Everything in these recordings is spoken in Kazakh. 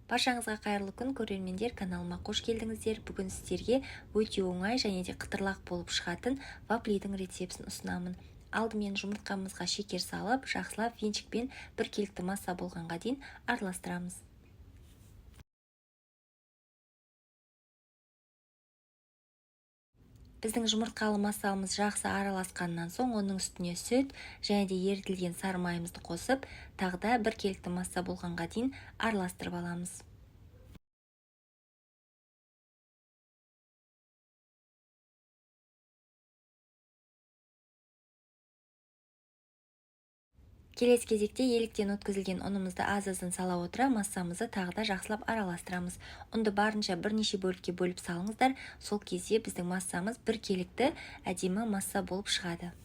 Баршаңызға қайырлы күн, көрермендер, каналыма қош келдіңіздер. Бүгін сіздерге өте оңай және де қытырлақ болып шығатын вафлидің рецептін ұсынамын. Алдымен жұмыртқамызға шекер салып, жақсылап венчикпен біркелікті масса болғанға дейін араластырамыз. Біздің жұмыртқалы массамыз жақсы араласқаннан соң оның үстіне сүт және де ерітілген сары майымызды қосып, тағы да біркелікті масса болғанға дейін араластырып аламыз. Келесі кезекте еліктен өткізілген ұнымызды аз-аздан сала отыра массамызды тағы да жақсылап араластырамыз. Ұнды барынша бірнеше бөлікке бөліп салыңыздар, сол кезде біздің массамыз біркелікті әдемі масса болып шығады.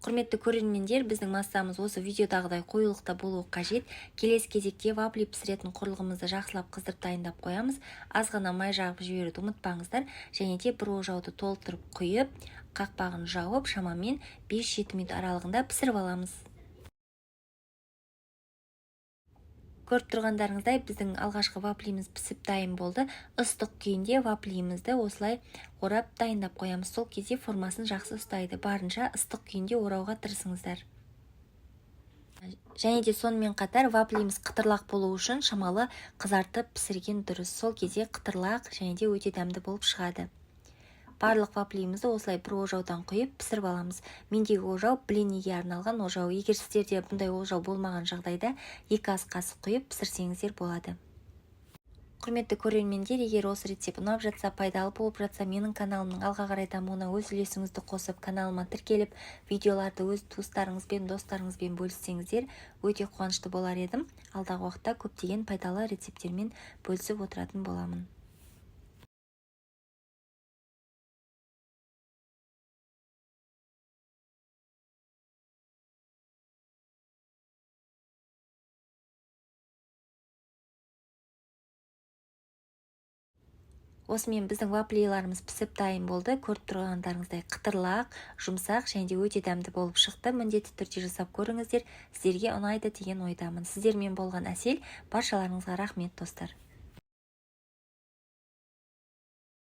Құрметті көрермендер, біздің массамыз осы видеодағыдай қоюлықта болуы қажет. Келесі кезекте вафли пісіретін құрылғымызды жақсылап қыздырып дайындап қоямыз. Аз ғана май жағып жіберуді ұмытпаңыздар. Және де бір ожауды толтырып құйып, қақпағын жауып, шамамен 5-7 минут аралығында пісіріп аламыз. Көріп тұрғандарыңыздай, біздің алғашқы вафлиміз пісіп дайын болды. Ыстық күйінде вафлимізді осылай орап дайындап қоямыз. Сол кезде формасын жақсы ұстайды. Барынша ыстық күйінде орауға тырысыңыздар. Және де сонымен қатар вафлиміз қытырлақ болу үшін шамалы қызартып пісірген дұрыс. Сол кезде қытырлақ және де өте дәмді болып шығады. Барлық вафлимізді осылай бір ожаудан құйып пісіріп аламыз. Мендегі ожау блинниге арналған ожау. Егер сіздерде бұндай ожау болмаған жағдайда 2 ас қасық құйып пісірсеңіздер болады. Құрметті көрермендер, егер осы рецепт ұнап жатса, пайдалы болып жатса, менің каналымның алға қарай дамуына өз үлесіңізді қосып, каналыма тіркеліп, видеоларды өз туыстарыңызбен, достарыңызбен бөліссеңіздер, өте қуанышты болар едім. Алдағы уақытта көптеген пайдалы рецепттермен бөлісіп отыратын боламын. Осымен біздің вафлиларымыз пісіп дайын болды. Көріп тұрғандарыңыздай қытырлақ, жұмсақ және де өте дәмді болып шықты. Міндетті түрде жасап көріңіздер, сіздерге ұнайды деген ойдамын. Сіздермен болған Әсел, баршаларыңызға рахмет, достар.